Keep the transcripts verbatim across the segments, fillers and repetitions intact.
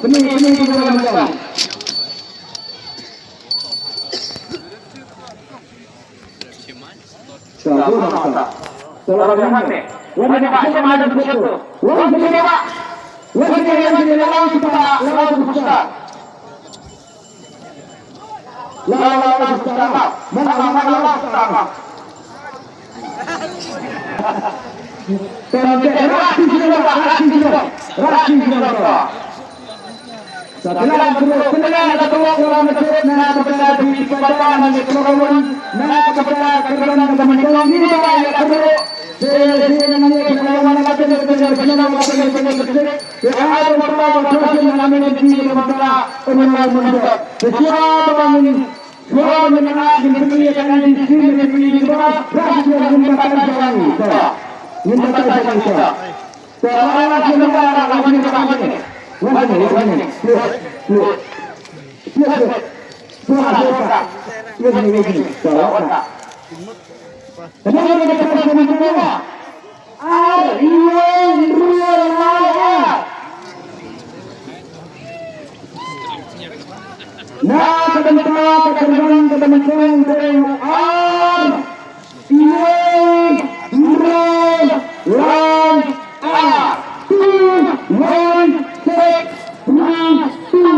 Pynïaid, pynïaid, pynïaid, pynïaid. Sa, dua sa. Sa, lawan wan ne. Wan ne, ba, sa, ma, da, da, da. Wan ne, ba. Wan ne, wan ne, lawan sa, lawan sa. La, la, la, la, la. Mana, mana, la, la, la. Tante, rapi sila, rapi sila, rapi sila. Sa kala kru, kala la kru, kru na kru, na kru, di pada na kru, na kru, kru, kru, kru, kru, kru, kru, Ar, iwei, hynriew, lai, ar. Na ka bynta ka kyrdan ka banyngkong dei ar, iwei, hynriew, lai, ar. Two, one, six, three, two.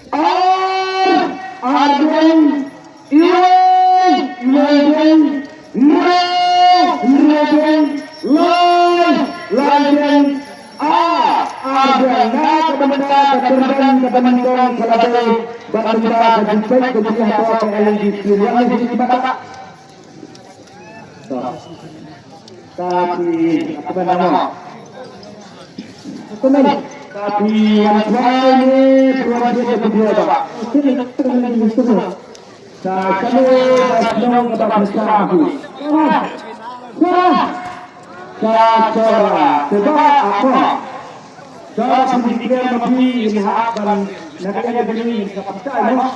Ar, ar deng, iwei, iwei deng, hynriew, hynriew deng, lai, lai deng, ar, ar deng. Na ka bynta ka kyrdan ka banyngkong ka la dei bad bynta ka jingpeit ka jinghapoh ka L N G scheme. Ïa ngi jingmata. Ka phi, apa nama? Apa nama? Ka phi wan khwai ne, phi wan thied ka video ba. Ka kano ba shnong kaba phi shah phi? Ka, ka, ka, ka ba, apa? Ka ba phi declare ma phi, ngin hap ban, na ka liang jong ngi, ngin sa pynshai mo.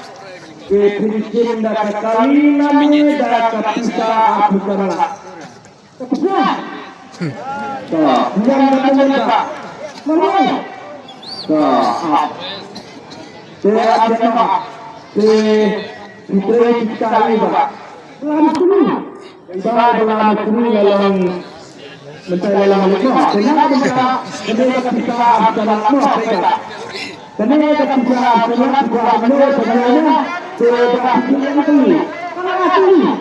Te phi declare da ka kali lane da ka pisa, ah, pisa mala. Ka pisa. Ka, pisa mala. Mala. Ka, ah. Te, ah, te, ah. Te, phi trei pisa ai ba. Lam sini. Ba ba la ma kru la long. Mynta la long ma kru. Te na mynta kane ka pisa am ta la mo pega. Kane ka pisa am ta la mo pega. Te ba pisa am ta la mo.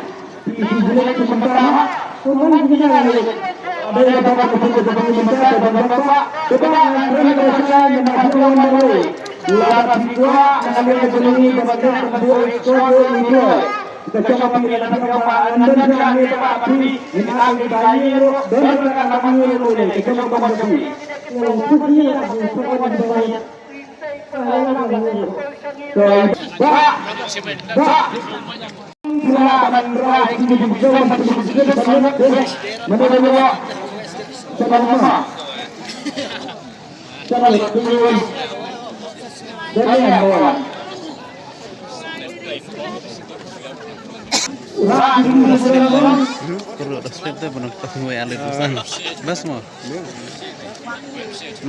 Pisa am ta la mo. Ko man pisa la. Ada yang dapat kita dapat mynta dapat dapat. Coba kena kena saya nama dia orang lain. La pisa na kena kena dapat dapat. Ka jong phi la dang ba ngan don jong ngi ba phi, ngin ai ba ngi ruh don ka kam ngi ruh lei, ka jong ka bang phi. Ba, ba. Phi la ban rai ki jong phi jong phi. Mana ba. Mana ba. Perlu respect tu, pernah ketemu yang ada pesan. Bas mo.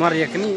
Mar ya kini.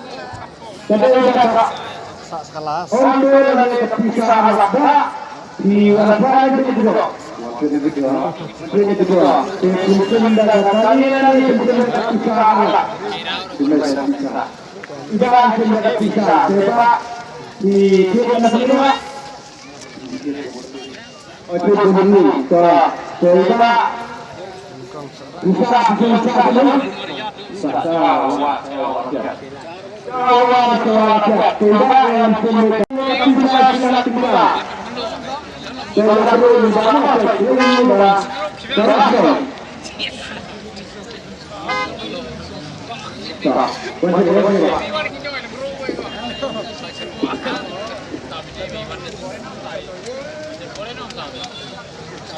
Ka dei kata. Sa skala. Ong dei la ne ka pisa ha la ba. Phi wan ba ni tu.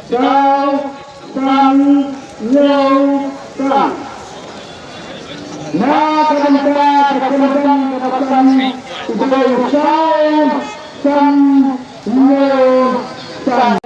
Saw, san, hynñiew, san. Na ka bynta ka kyndon kaba san, u dei u saw, san, hynñiew, san.